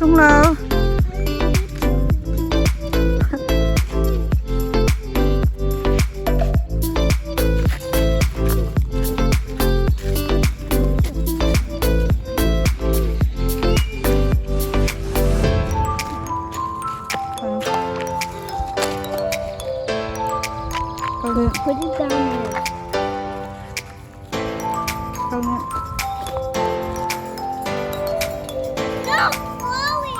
tung lo. Put it down there. No, Chloe!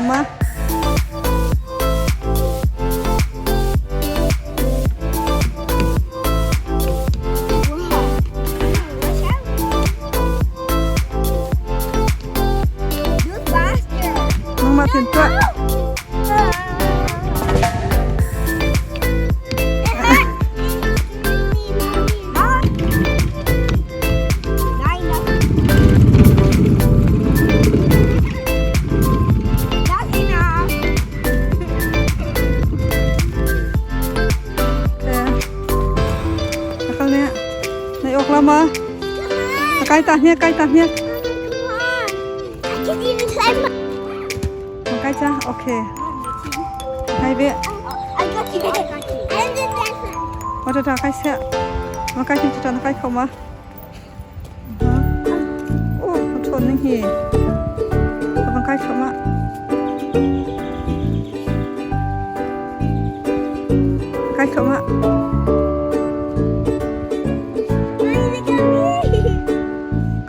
Ma. Mama tin tuah. Kai ta hne, kai ta hne. Kai cha, okay. Kai ve. Wa ta kai se. Ma kai tin ta na kai kho ma. Oh, thon ning hi. Ka kai kho ma. Kai kho ma.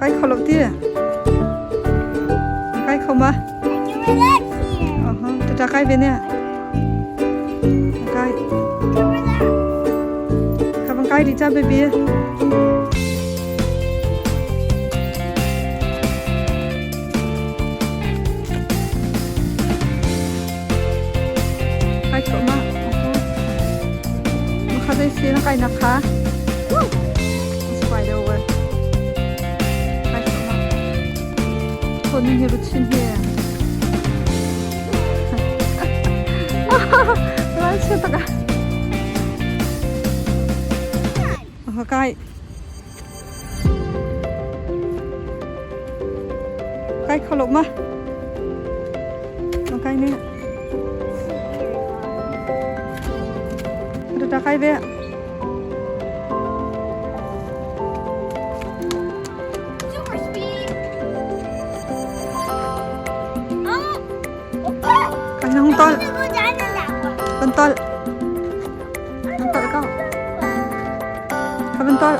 Kai kho lo ti. Kai kho ma. Uh-huh. Ta kai ve ne. Kai. Ka bang kai di cha baby. Kai kho ma. Ma kha dai si na kai na kha. Spider web. Kai kho ma. Thon hi ru chin hi. Lai sia tak a. Kai. Kai kho lo ma. Ma kai ne. Ta kai ve. Super speed. Kai nang tol. Ban tol. Ban tol ko. Ka ban tol.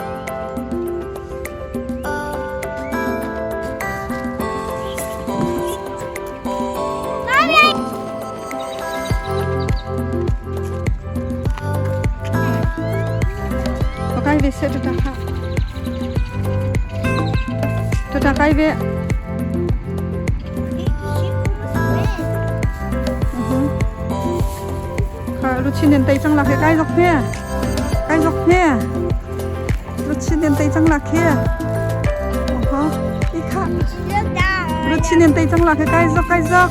Kai ve se ta kha. Ta kai ve. Kha luchin nen tai chang la khe kai zok hne. Kai zok hne. Luchin nen tai chang la khe. Oho. I kha. Luchin nen tai chang la khe kai zok kai zok.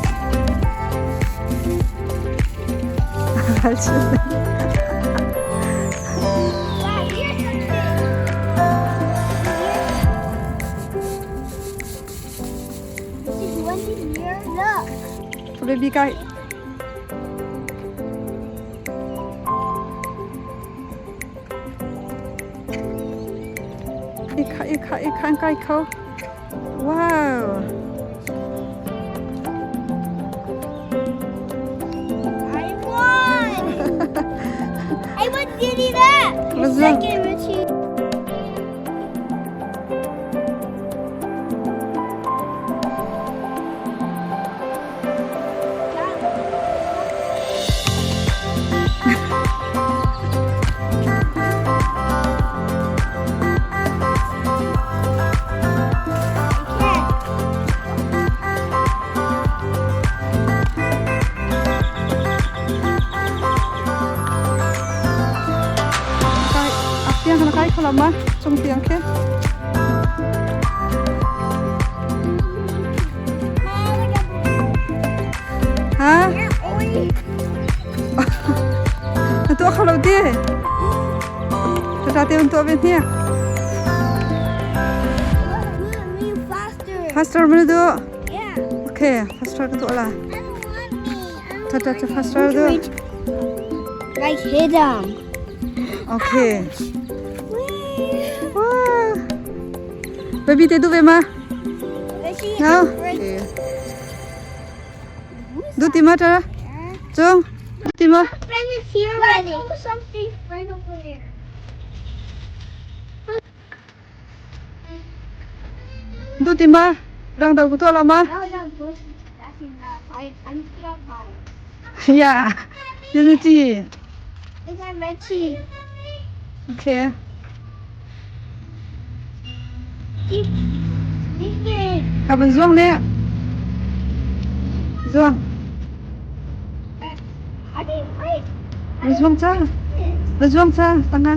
Baby kai. Ikha ikha ikha kai kho. Wow. I won! I won diddy that! What's that? Second, Richie. Kai apiang na Kai kho lo ma? Cung tiang khi. Ha? Na tuah kho lo ti? Tata te tuah ve hniak. Faster mana tu? Okay, faster ka tuah lah. Tata tu faster tu. Like hit them. Okay. Wah. Baby te du ve ma? No. Okay. Du ti ma tara? Cung. Du ti ma? Friend is here already. Something friend over there. Du ti ma? Rang dau tu la ma? Yeah. Unity. Okay. Ka ban zuang le. Zuang. Ban zuang ca. Ban zuang ca. Tanga.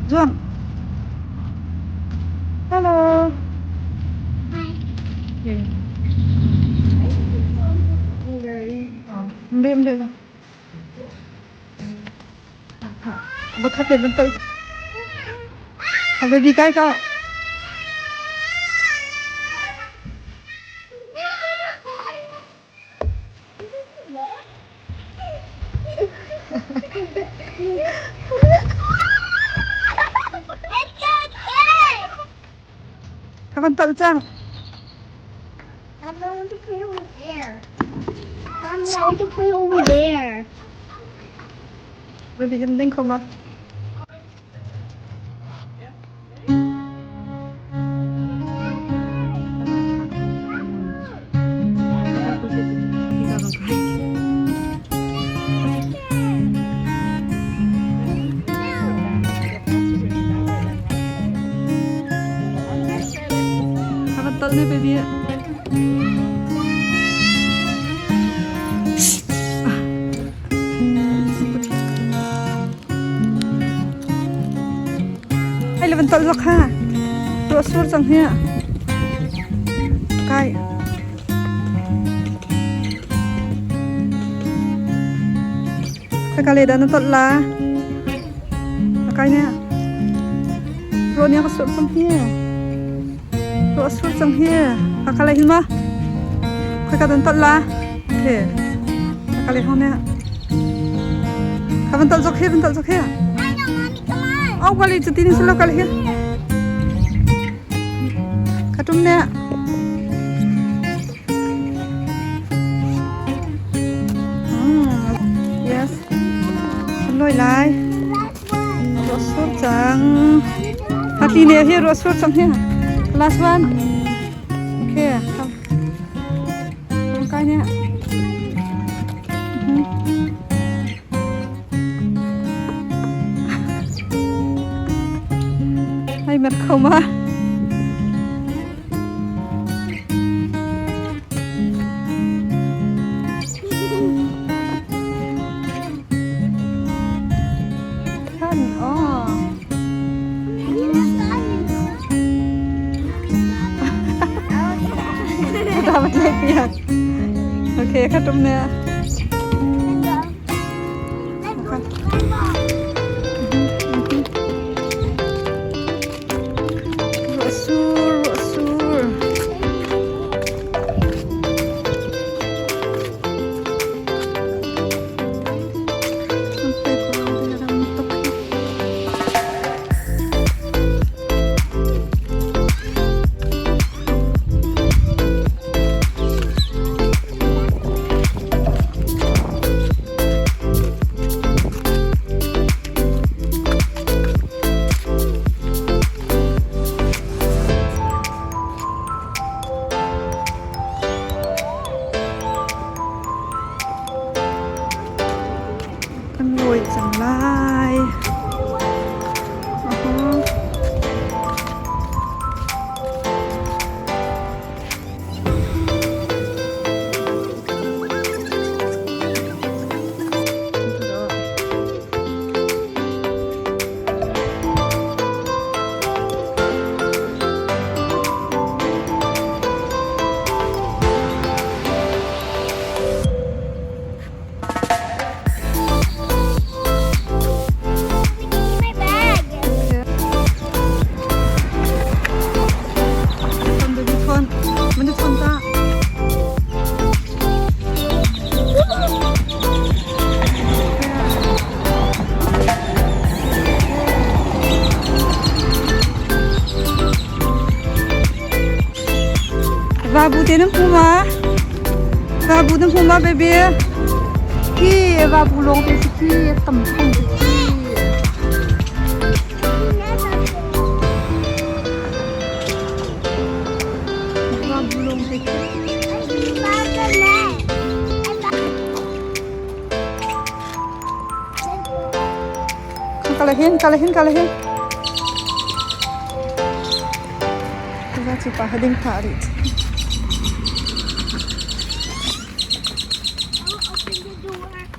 Zuang. Hello. Hi. Bem được. Bakhat le ban tal. Baby kai ka. Ka van tal cang. I want to play over there. Mommy, I want to play over there. Baby kan ding ko ma. Ka van tal ne baby. Ai le van tal zok ha. Ruah sur cang hi. Kai. Ka le dah na tolh la. Kai ne. Ruah nih a ka surh cang hi. Ruah a sur cang hi. Ka ka le hin ma. Khoi ka dan tolh la. Okay. Ka ka le hong ne. Ka van tolh zok hi, van tolh zok hi. I know, Mommy, come on. Au kali cuti ni selo kali hi. Ka tum ne. Yes. Loi lai. Last one. Ruah sur cang. Hati ne hi ruah sur cang hi. Last one. Okay. Kai ne. Ai mat kho ma. Kan oh. Dapat lai piak. Okay, kha tum ne. Ruah sur, ruah sur. Sampai ko ram tuk. Kan lawi cang lai. Uh-huh. Te nan hmu ma? Vabu nan hmu ma baby? Khi vabu lawng te si khi tam tam si khi. Vabu lawng te khi. Kal hin, kal hin, kal hin. Tuva cu pa ding tha rih. Open the door.